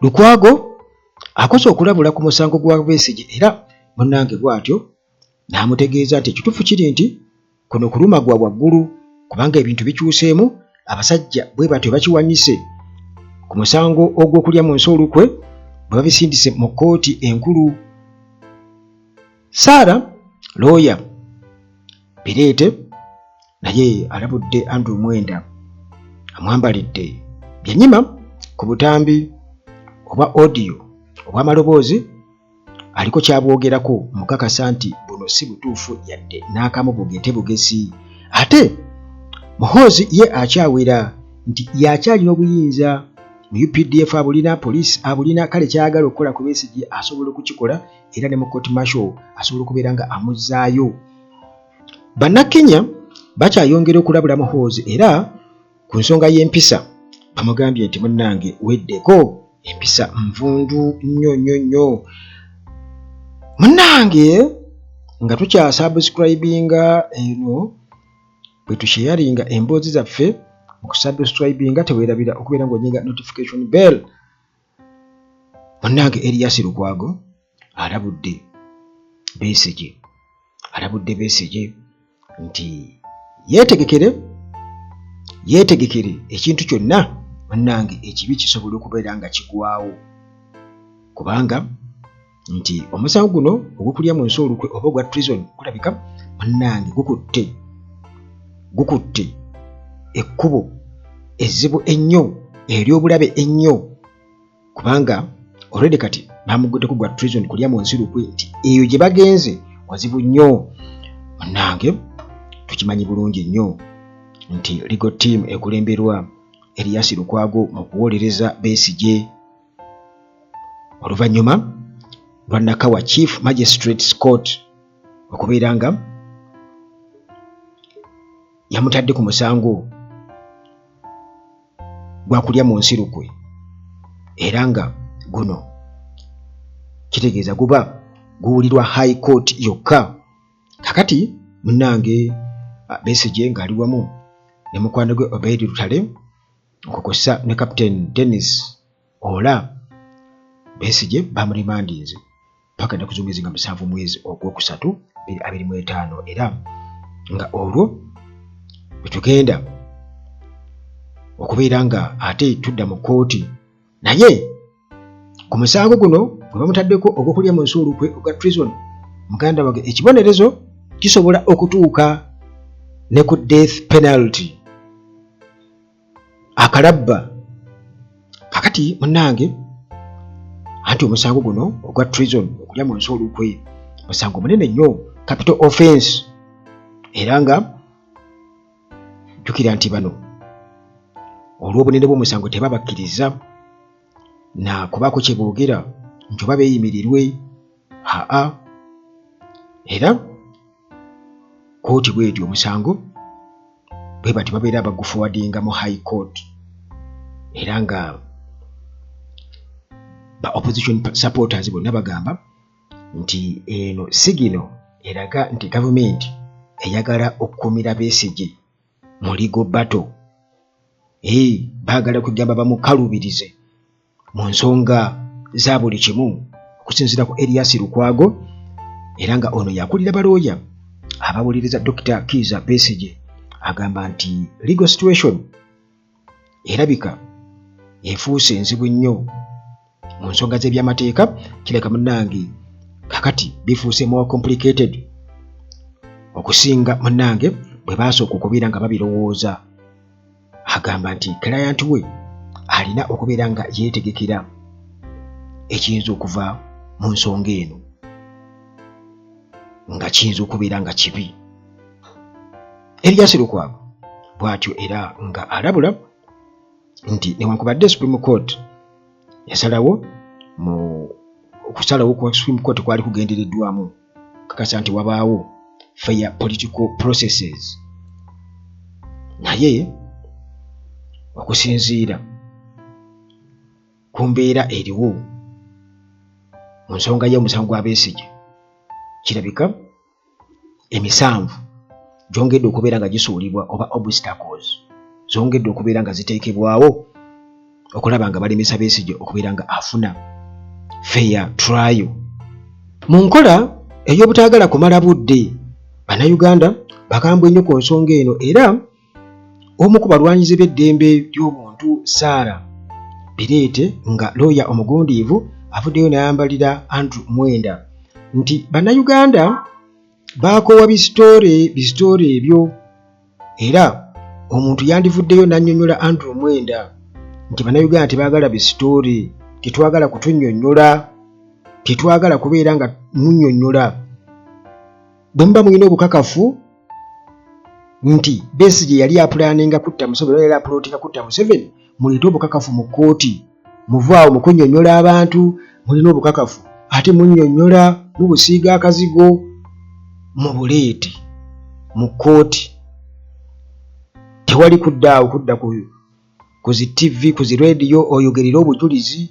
Lukwago akoze okulabula ku musango gwa Besigye era munnange bw'atyo n'amutegeeza nti ekituufu kiri nti kuno kuluma gwa waggulu kubanga ebintu bikyuseemu, abasajja bwe batyo bakiwanyise ku musango ogw'okulya mu nsi olukwe bwe babisindise mu kkooti enkulu. Sarah looya Bireete naye alabudde Andrew Mwenda amwambalidde Byanyima ku butambi obwa audio obw'amaloboozi aliko kyabwogerako mukakasa nti buno si butuufu yadde n'akamu bugete bugesi. Ate Muhoozi ye akyawera nti y'akyalina obuyinza mu UPDF abulina, poliisi abulina, kale ky'ayagala okukola ku Besigye asobola okukikola era ne mu court martial asobola okubeera nga amuzzaayo. Bannakenya bakyayongera okulabula Muhoozi era ku nsonga y'empisa bamugambye nti munnange weddeko empisa nvundu nnyo nnyo nnyo. Munnange nga tukyasubscribinga eno bwe tusharinga emboozi zaffe mu kusubscribinga teweerabira okubeera ng'onyiga notification bell. Munnange Erias Lukwago alabudde Besigye, alabudde Besigye nti yeetegekere, yeetegekere ekintu kyonna munnange ekibi kisobola okubeera nga kigwawo, kubanga nti omusango guno ogw'okulya mu nsi olukwe oba ogwa treason gulabika munnange gukutte, gukutte ekkubo ezzibu ennyo ery'obulabe ennyo, kubanga already kati bamuguddeko gwa treason kulya mu nsi lukwe nti eyo gye bagenze wazibu nnyo. Munnange tukimanyi bulungi nnyo nti legal team ekulemberwa Erias Lukwago mu kuwolereza Besigye oluvannyuma lwa Nakawa Chief Magistrates Court okubeera nga yamutadde ku musango gwa kulya mu nsi lukwe, era nga guno kitegeeza guba guwulirwa High Court yokka. Kakati munnange Besigye ng'ali wamu ne mukwano gwe Obeid Lutale okukosa ne Captain Dennis Ola, Besigye bamurimandinze paka ennaku z'omwezi nga 7 mwezi ogwokusatu 2025, era nga olwo bwe tugenda okubeera nga ate tudda mu kkooti. Naye ku musango guno gwe bamutaddeko ogw'okulya mu nsi olukwe ogwa treason, muganda wange ekibonerezo kisobola okutuuka ne ku death penalty, akalabba. Kakati munnange anti omusango guno ogwa treason okulya mu nsi olukwe musango munene nnyo, capital offense, era nga jjukira nti bano olw'obunene bw'omusango tebabakkiriza na kubaako kye boogera nti oba beeyimirirwe aa, era kkooti bw'etyo omusango bwe bati babeera baguforwardinga mu High Court, era nga ba opposition supporters bonna bagamba nti eno sigino eraga nti gavumenti eyagala okukuumira Besigye mu legal battle. Baagala kugamba bamukalubirize mu nsonga za buli kimu. Okusinziira ku Erias Lukwago, era nga ono yakulira balooya abawuliriza Dr. Kiiza Besigye, agamba nti legal situation erabika efuuse enzibu nnyo mu nsonga z'ebyamateeka. Kireka munnange kakati bifuuse more complicated okusinga munnange bwe baasooka okubeera nga babirowooza. Agamba nti client we alina okubeera nga yeetegekera ekiyinza okuva mu nsonga eno, nga kiyinza okubeera nga kibi. Erias Lukwago bw'atyo era nga alabula nti newankubadde Supreme Court yasalawo, mu okusalawo kwa Supreme Court kwali kugendereddwamu kakasa nti wabaawo fair political processes, naye okusinziira ku mbeera eriwo mu nsonga y'omusango gwa Besigye, kirabika emisanvu gyongedde okubeera nga gisuulibwa oba obstacles zongedde okubeera nga ziteekebwawo. okulaba nga balemesa Besigye okubeera nga afuna fair trial. Mu nkola ey'obutaagala kumala budde, Bannayuganda bakambwe nnyo ku nsonga eno era omu ku balwanyizi b'eddembe ly'obuntu Sarah Bireete nga looya omugundiivu avuddeyo n'ayambalira Andrew Mwenda nti Bannayuganda baakoowa bisitoole bisitoole ebyo era omuntu yandivuddeyo n'annyonnyola Andrew Mwenda nti Bannayuganda tebaagala bisitoole, tetwagala kutunnyonnyola, tetwagala kubeera nga munnyonnyola. Bwe muba mulina obukakafu nti Besigye yali apulaninga kutta Museveni oba yali apulootinga kutta Museveni, muleete obukakafu mu kkooti. Muve awo mu kunnyonnyola abantu, mulina obukakafu ate munnyonnyola mubusiiga akazigo, mubuleete mu kkooti. Tewali kudda awo kudda ku zi ttivi ku zi leediyo oyogerere obujulizi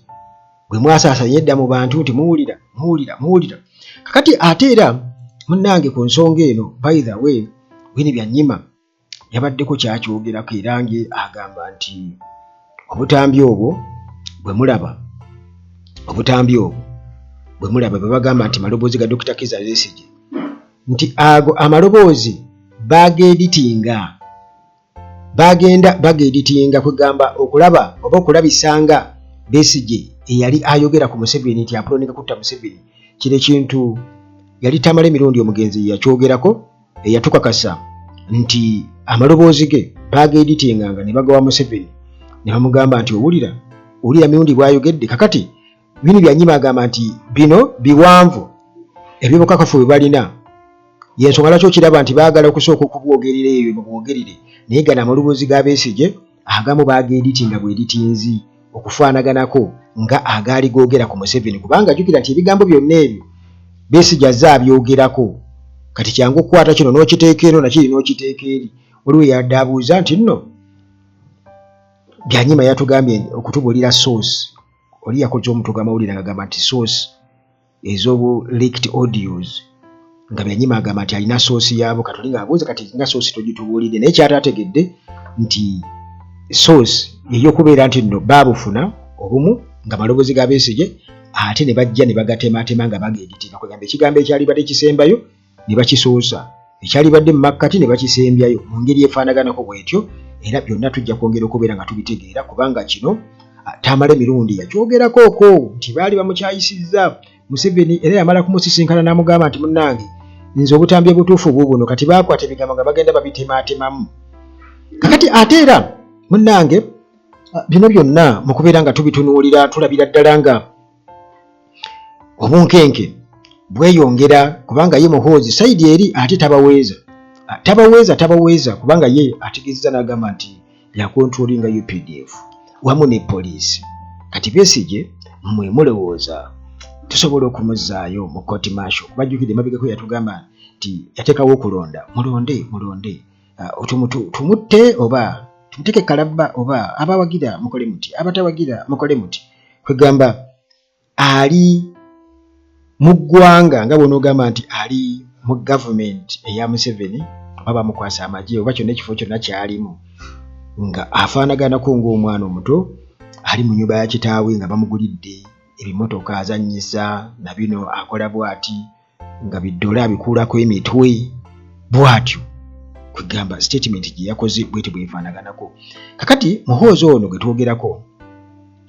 bwe mwasaasanya edda mu bantu nti muwulira muwulira muwulira. Kakati ate era munnange ku nsonga eno, by the way, Winnie Byanyima yabaddeko kyakyogerako era nge agamba nti obutambi obwo bwe mulaba, obutambi obwo bwe mulaba bwe bagamba nti maloboozi ga Dokita Kizza Besigye, nti ago amaloboozi bageeditinga, bagenda bageeditinga kwegamba okulaba oba okulabisanga Besigye eyali ayogera ku Museveni nti apuloninga kutta Museveni. Kino ekintu yali Tamale Mirundi omugenzi yakyogerako, eyatukakasa nti amaloboozi ge bageeditinganga ne bagawa Museveni ne bamugamba nti owulira, owulira Mirundi bw'ayogedde. Kakati Winnie Byanyima agamba nti bino biwanvu eby'obukakafu bwe balina, y'ensonga lwaki okiraba nti baagala okusooka okubwogerera eyo babwogerere, naye gano amaloboozi ga Besigye agamu bageeditinga bweditinzi okufaanaganako nga agaali googera ku Museveni, kubanga jjukira nti ebigambo byonna ebyo Besigye azze abyogerako. Kati kyangu okukwata kino n'okiteeka eno nakiri n'okiteeka eri. Waliwo eyadde abuuza nti nno Byanyima yatugambye okutubuulira source, oli yakoze omutwe gw'amawulire ng'agamba nti source ez'obu leaked audios, nga Byanyima agamba nti alina source yaabo. Kati oli ng'abuuza kati nga source togitubuulidde, naye kyataategedde nti source ey'okubeera nti nno baabufuna obumu nga maloboozi ga Besigye, ate ne bajja ne bagatematema nga bageeditinga, kwegamba ekigambo ekyalibadde kisembayo ne bakisoosa, ekyalibadde mu makkati ne bakisembyayo mu ngeri efaanaganako bw'etyo. Era byonna tujja kwongera okubeera nga tubitegeera, kubanga kino Tamale Mirundi yakyogerako okwo nti baali bamukyayisizza Museveni, era yamala kumusisinkana n'amugamba nti munnange nze obutambi obutuufu buubuno. Kati baakwata ebigambo nga bagenda babitemaatemamu. Kakati ate era munnange bino byonna mu kubeera nga tubitunuulira tulabira ddala nga obunkenke bweyongera, kubanga ye Muhoozi sayidi eri ate tabaweeza, tabaweeza, tabaweeza, kubanga ye ategeezezza n'agamba nti yakontrolinga UPDF wamu ne poliisi. Kati Besigye mmwe mulowooza tusobola okumuzzaayo mu kooti martial? Kuba jjukira emabegako yatugamba nti yateekawo okulonda, mulonde, mulonde, tumutte oba tumuteeke kalabba, oba abawagira mukole muti, abatawagira mukole muti. Kwegamba ali mu ggwanga nga bw'onoogamba nti ali mu gavumenti eya Museveni, oba bamukwasa amagye, oba kyonna ekifo kyonna ky'alimu, nga afaanaganako ng'omwana omuto ali mu nnyumba ya kitaawe nga bamugulidde ebimotoka azannyisa na bino akola bw'ati nga biddole abikuulako emitwe bw'atyo. Kwegamba statement gye yakoze bwete bwefaanaganako. Kakati Muhoozi ono gwe twogerako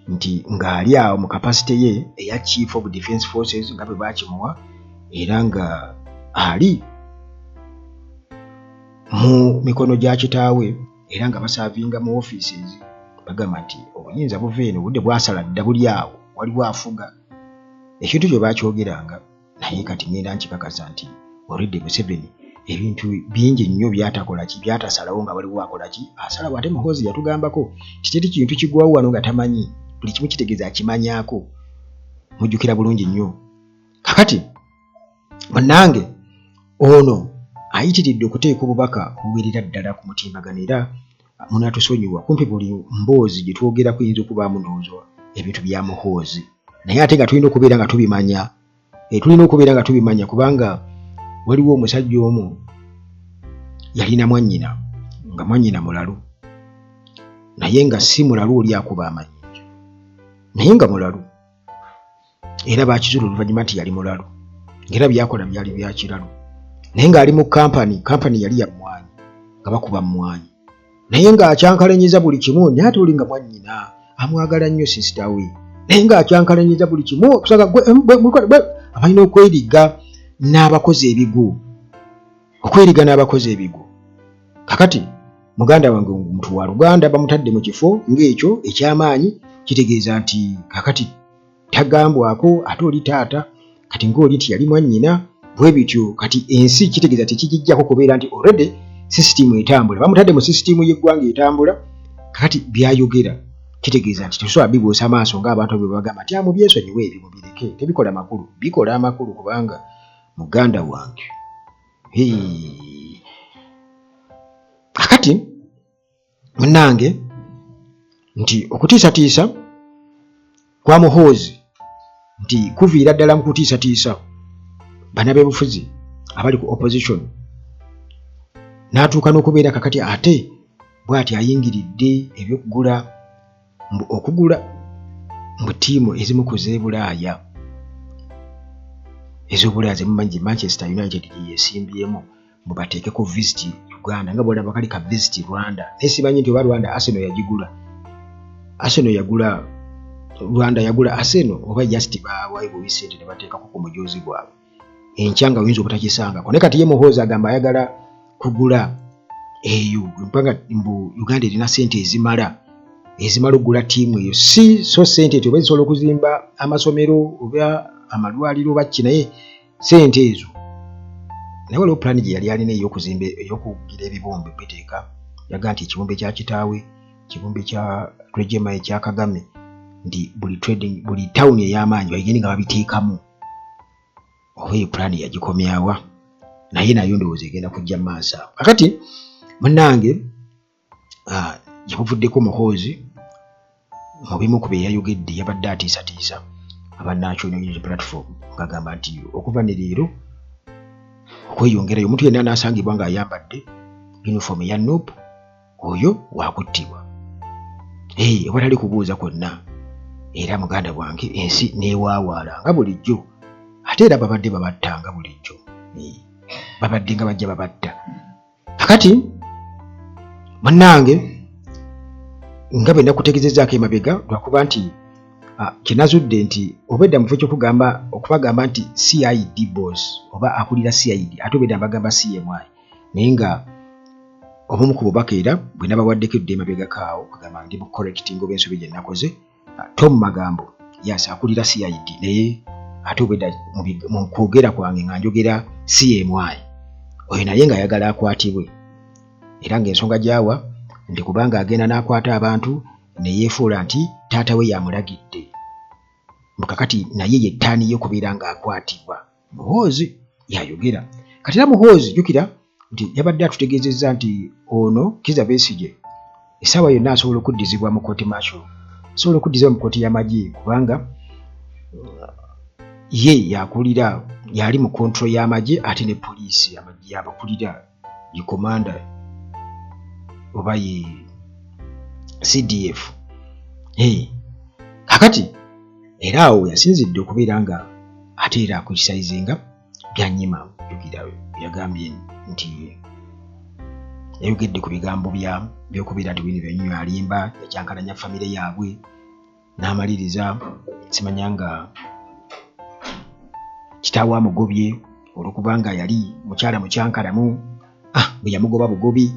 nti ng'ali awo mu kapasite ye eya Chief of Defence Forces nga bwe baakimuwa, era nga ali mu mikono gya kitaawe, era nga basaavinga mu offices, bagamba nti obuyinza buva eno, obudde bwasala dda, buli awo waliwo afuga ekintu kye baakyogeranga. Naye kati ngenda nkikakasa nti already Museveni ebintu bingi nnyo byatakola ki, byatasalawo, nga waliwo akola ki, asalawo. Ate Muhoozi yatugambako nti teri kintu kigwawo wano nga tamanyi, buli kimu kitegeeza akimanyaako, mujjukira bulungi nnyo. Kakati munnange ono ayitiridde okuteeka obubaka obuwerera ddala ku mutimbagano, era munatusonyiwa kumpi buli mboozi gye twogerako eyinza okubaamu ndowooza ebintu bya Muhoozi, naye ate nga tulina okubeera nga tubimanya, tulina okubeera nga tubimanya, kubanga waliwo omusajja omu yalina mwannyina nga mwannyina mulalu, naye nga si mulalu oli akuba amayinja. Naye nga mulalu, era bakizuula oluvannyuma nti yali mulalu, ng'era byakola byali bya kiralu, naye ng'ali mu kampani, kampani yali ya mmwanyi, nga bakuba mmwanyi, naye ng'akyankalanyiza buli kimu. Naye ate oli nga mwannyina amwagala nnyo sisita we, naye ng'akyankalanyiza buli kimu okusanga abalina okweriga n'abakozi ebigwo, okweriga n'abakozi ebigwo. Kakati muganda wange omuntu wa luganda bamutadde mu kifo ng'ekyo eky'amaanyi, kitegeeza nti kakati tagambwako, ate oli taata, kati ng'oli nti yali mwannyina bwe bityo. Kati ensi kitegeeza tekigijjako kubeera nti already sisitiimu etambula, bamutadde mu sisitiimu y'eggwanga etambula. Kakati byayogera kitegeeza nti tetusobola bibuusa maaso ng'abantu bwe bagamba nti amubyesonyiwe, ebyo mubireke, tebikola makulu. Bikola amakulu kubanga muganda wange. Kakati munange nti okutiisatiisa kwa Muhoozi nti kuviira ddala mu kutiisatiisa bannabyabufuzi abali ku opposition, n'atuuka n'okubeera kakati ate bw'ati ayingiridde ebyokugula, mbu okugula mbu ttiimu ezimu ku z'ebulaaya, ez'obulaaya zemumanyi, Manchester United gye yeesimbyemu, mbu bateekeko Visit Uganda, nga bwolaba kali ka Visit Rwanda. Naye simanyi nti oba Rwanda Arsenal yagigula, Arsenal yagula Rwanda, yagula Arsenal, oba just bawayo bubi sente ne bateekako ku mujoozi gwabwe, enkya nga oyinza obutakisangako. Naye kati ye Muhoozi agamba ayagala kugula eyo mpanga mbu Uganda erina sente ezimala, ezimala okugula ttiimu eyo. Si so sente nti oba ezisobola okuzimba amasomero oba amalwaliro oba ki, naye sente ezo, naye waliwo pulaani gye yali alina ey'okuzimba, ey'okugira ebibumbe biteeka, yaga nti ekibumbe kya kitaawe, ekibumbe kya Rwigema, ekya Kagame, nti buli trading, buli tawuni ey'amaanyi bagende nga babiteekamu. Oba eyo pulaani yagikomyawa, naye nayo ndowooza egenda kujja mu maaso awo. Kakati munnange, gye buvuddeko Muhoozi mu bimu ku bye yayogedde yabadde atiisatiisa aba National Unity Platform, ng'agamba nti okuva ne leero okweyongerayo omuntu yenna anaasangibwa ng'ayambadde uniform eya NUP oyo wakuttibwa ewatali kubuuza kwonna. Era muganda wange ensi neewaawaala nga bulijjo, ate era babadde babatta nga bulijjo, babadde nga bajja babatta. Kakati munnange, nga bwe nakutegezezaako emabega, lwakuba nti kyenazudde nti obwedda mu kifo kyokugamba okubagamba nti CID boss oba akulira CID, ate obwedda mbagamba CMI, naye nga obumu ku bubaka era bwe nabawaddeko edda emabegako awo, kugamba ndi mu correcting oba ensobi gye nakoze, Tom Magambo yas akulira CID, naye ate obwedda mu kwogera kwange nga njogera CMI oyo, naye ng'ayagala akwatibwe, era ng'ensonga gy'awa nti kubanga agenda n'akwata abantu ne yeefuula nti taata we yamulagidde, mbu kakati naye ye ttaani ye okubeera ng'akwatibwa. Muhoozi yayogera. Kati era Muhoozi jjukira nti yabadde atutegeezezza nti ono Kizza Besigye essaawa yonna asobola okuddizibwa mu kooti martial, asobola okuddizibwa mu kooti y'amagye, kubanga ye yakulira, yali mu control y'amagye, ate ne poliisi amagye yabakulira, ye commander oba ye CDF. Hey, kakati era awo yasinzidde okubeera nga ate era akukisayizinga Byanyima. Jjukira yagambye nti yayogedde ku bigambo bya byokubeera nti Winnie Byanyima alimba, yakyankalanya famire yaabwe n'amaliriza simanya nga kitaawe amugobye olwokubanga yali mukyala mukyankalamu, bwe yamugoba bugobi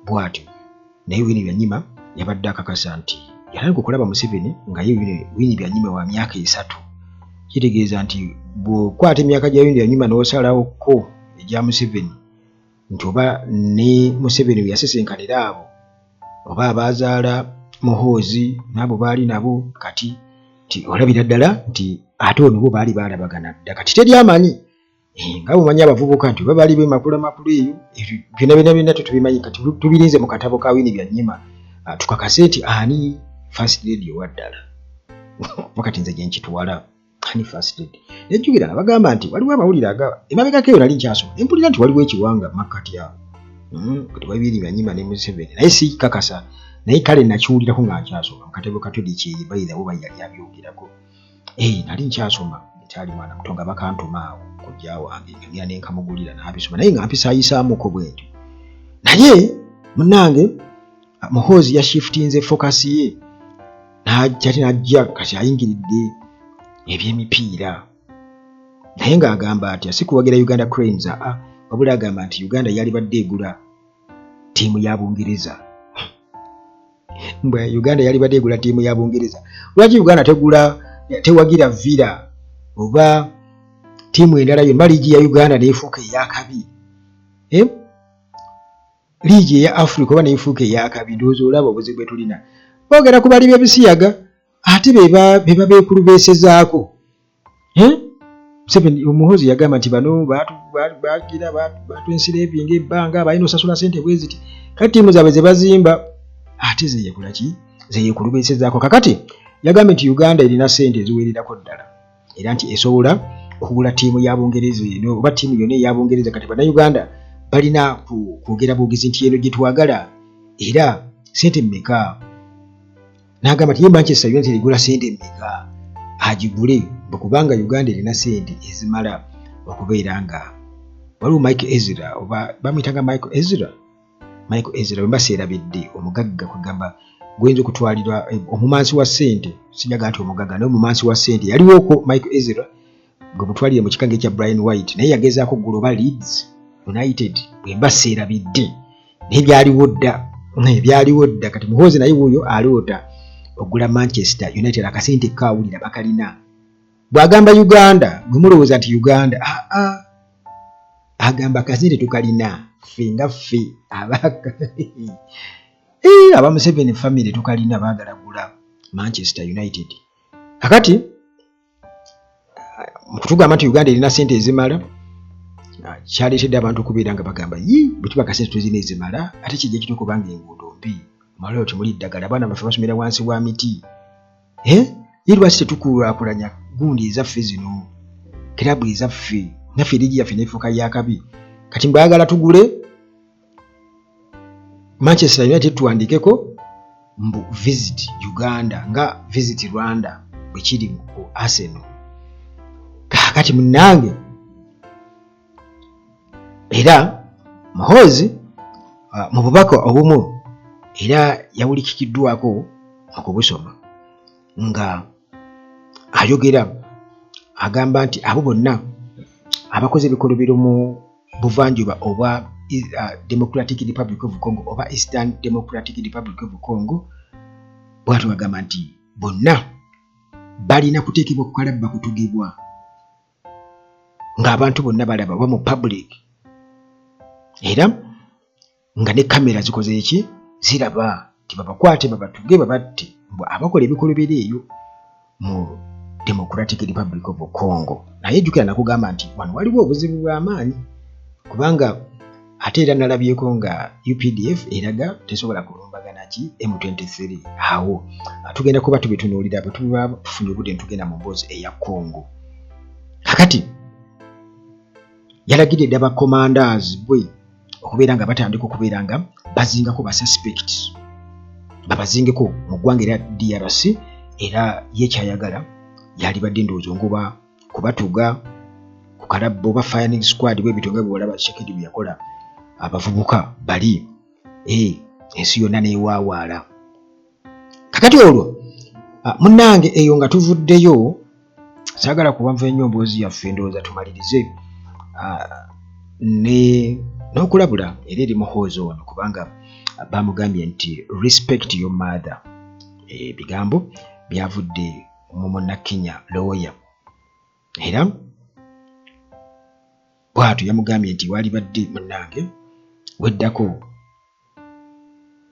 bw'atyo. Naye Winnie Byanyima yabadde akakasa nti yatandika okulaba Museveni nga ye Winnie Byanyima wa myaka 3. Kitegeeza nti bw'okwata emyaka gya Winnie Byanyima n'osalawoko egya Museveni, nti oba ne Museveni we yasisinkanira abo oba abaazaala Muhoozi n'abo baali nabo, kati nti olabira ddala nti ate ono bo baali baalabagana dda. Kati teri amanyi, nga bwemanyi abavubuka nti oba baali bemakulamakula, eyo ebyo byonna byonna byonna tetubimanyi. Kati tubirinze mu katabo ka Winnie Byanyima, tukakase nti ani first lady owa ddala. Kuba kati nze gye nkitwala ani first lady. Nejjukira nga bagamba nti waliwo amawulire aga emabegako eyo nali nkyasoma, ne mpulira nti waliwo ekiwanga makkati awo, kati wa Winnie Byanyima ne Museveni, naye si kakasa. Naye kale nakiwulirako nga nkyasoma mu katebo ka Teddy Kyeye, by the way, oba yali abyogerako. Nali nkyasoma, nkyali mwana muto, nga bakantuma awo kojja wange, nga ngenda ne nkamugulira n'abisoma, naye nga mpisaayisaamuko bwe ntyo. Naye munnange Muhoozi yashifutinze focus ye n'ajja ate n'ajja kati ayingiridde eby'emipiira, naye ng'agamba atya si kuwagira Uganda Cranes, aa, wabula agamba nti Uganda yalibadde egula ttiimu ya Bungereza. Mbwe Uganda yalibadde egula ttiimu ya Bungereza, lwaki Uganda tegula, tewagira Villa oba ttiimu endala yonna, liigi ya Uganda neefuuka ey'akabi, eh? Liigi eya Africa oba neefuuka ey'akabi. Ndowooza olaba obuzibu bwe tulina. Boogera ku bali b'ebisiyaga ate be babeekulubeesezaako. Eh? Museveni, Omuhoozi yagamba nti bano bagira batwensirevinga ebbanga, balina osasula sente bwe ziti, kati ttiimu zaabwe ze bazimba ate zeyekola ki, zeyekulubeesezaako. Kakati yagambye nti Uganda erina sente eziwererako ddala era nti esobola okugula ttiimu ya Bungereza eno oba ttiimu yonna eya Bungereza. Kati Bannayuganda balina kwogera bwogezi nti eno gye twagala era sente mmeka? N'agamba nti ye Manchester United egula sente mmeka agigule, bwe kubanga Uganda erina sente ezimala okubeera nga waliwo Mike Ezra, oba bamuyitanga Michael Ezra, Michael Ezra bwe mba seerabidde, omugagga, kwegamba guyinza okutwalirwa omumansi wa ssente, sijaga nti omugagga naye omumansi wa ssente yaliwoko Michael Ezra, gwe mutwalire mu kika ng'ekya Brian White, naye yagezaako okugula oba Leeds United bwe mba seerabidde, naye byaliwo dda, byaliwo dda. Kati Muhoozi naye wuuyo aloota okugula Manchester United, akasente kaawulira bakalina. Bw'agamba Uganda, bwe mulowooza nti Uganda, aa, agamba akasente tukalina ffe nga ffe aba Museveni family tukalina, baagala gula Manchester United. Kakati mukutugamba nti Uganda erina sente ezimala, kyaleetedde abantu okubeera nga bagamba yi bwe tuba kasente tuzina ezimala, ate kijja kitya okubanga enguudo mbi, malwaliro temuli ddagala, abaana baffe basomera wansi wa miti, eh? Ye lwaki tetukulaakulanya gundi ezaffe zino, kirabu ezaffe, naffe liigi yaffe neefuuka yakabi? Kati mbwagala tugule Manchester United, tuwandikeko mbu visit Uganda nga visit Rwanda bwe kiri ku Arsenal. Kaakati munnange, era Muhoozi mu bubaka obumu era yawulikikiddwako mu kubusoma nga ayogera agamba nti abo bonna abakoze ebikolobero mu buvanjuba obwa Democratic Republic of Congo oba Eastern Democratic Republic of Congo, bwatyo agamba nti bonna balina kuteekebwa ku kalabba, kutugibwa ng'abantu bonna balaba oba mu public, era nga ne kamera zikoze eki, ziraba, nti babakwate, babatuge, babatte, mbu abakola ebikolobero eyo mu Democratic Republic of Congo. Naye jjukira nakugamba nti wano waliwo obuzibu bw'amaanyi, kubanga ate era nalabyeko nga UPDF eraga tesobola kulumbagana ki M23. Awo tugenda kuba tubitunuulira bwe tuba tufunye obudde netugenda mu mboozi eya Congo. Kakati yalagidde dda ba commanders bwe okubeera nga batandika okubeera nga bazingako ba suspect, babazingeko mu ggwanga erya DRC, era ye kyayagala yalibadde ndowooza ngoba kubatuga ku kalabba oba firing squad bwebityo, nga bwewalaba Tshisekedi bwe yakola abavubuka bali, ensi yonna neewaawaala. Kakati olwo munnange, eyo nga tuvuddeyo, saagala kuwanva ennyo mboozi yaffe, ndowooza tumalirize ne n'okulabula era eri Muhoozi ono, kubanga bamugambye nti respect your mother. Ebigambo byavudde mu munnakenya lawyer, era bw'atyo yamugambye nti walibadde munnange weddako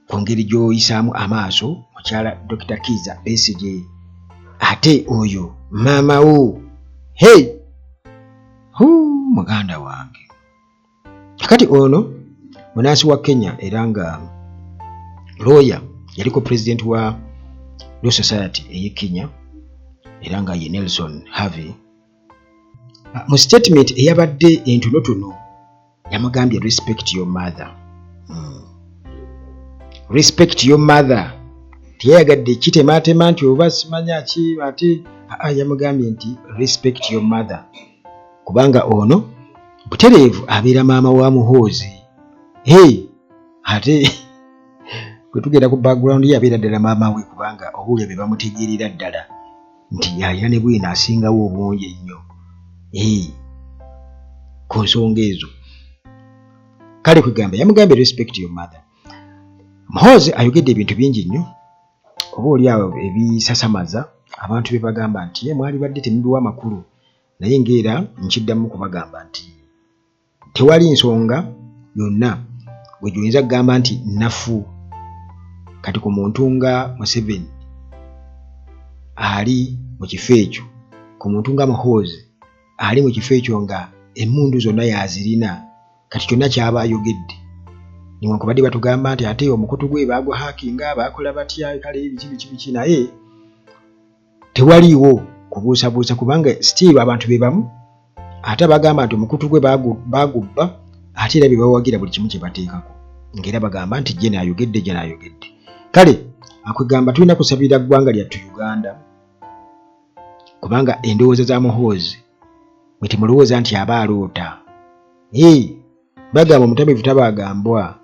ku ngeri gy'oyisaamu amaaso mukyala Dr. Kiiza Besigye, ate oyo maama wo. Hey, muganda wange. Kakati ono munansi wa Kenya era nga lawyer, yaliko president wa Law Society ey'e Kenya, era nga ye Nelson Harvey. Mu statement eyabadde entonotono yamugambye respect your mother. Respect your mother. Teyayagadde kitematema nti oba simanya ki, ate aa yamugambye nti respect your mother, kubanga ono butereevu abeera maama wa Muhoozi. Hey, ate bwe tugenda ku background ye, abeera ddala maama we, kubanga obuulya be bamutegeerera ddala nti alina ne bwino asingawo obungi ennyo. Hey, ku nsonga ezo kale kwegamba yamugambye respect your mother. Muhoozi ayogedde ebintu bingi nnyo oba oli awo ebisasamaza abantu be bagamba nti ye mwali badde temubiwa amakulu, naye ng'era nkiddamu kubagamba nti tewali nsonga yonna gwe gyoyinza kugamba nti nnafu kati ku muntu nga Museveni ali mu kifo ekyo, ku muntu nga Muhoozi ali mu kifo ekyo nga emmundu zonna yazirina. Kati kyonna kyaba ayogedde, newankubadde batugamba nti ate omukutu gwe baagwa hackinga, baakola batya, kale biki biki biki, naye tewaliiwo kubuusabuusa kubanga still abantu be bamu ate abagamba nti omukutu gwe baagubba, ate era be bawagira buli kimu kye bateekako, ng'era bagamba nti gye naayogedde, gye naayogedde. Kale akwegamba tulina kusabira ggwanga lyattu Uganda, kubanga endowooza za Muhoozi mwe temulowooza nti aba aloota. Ee, bagamba omutamivu tabaagambwa.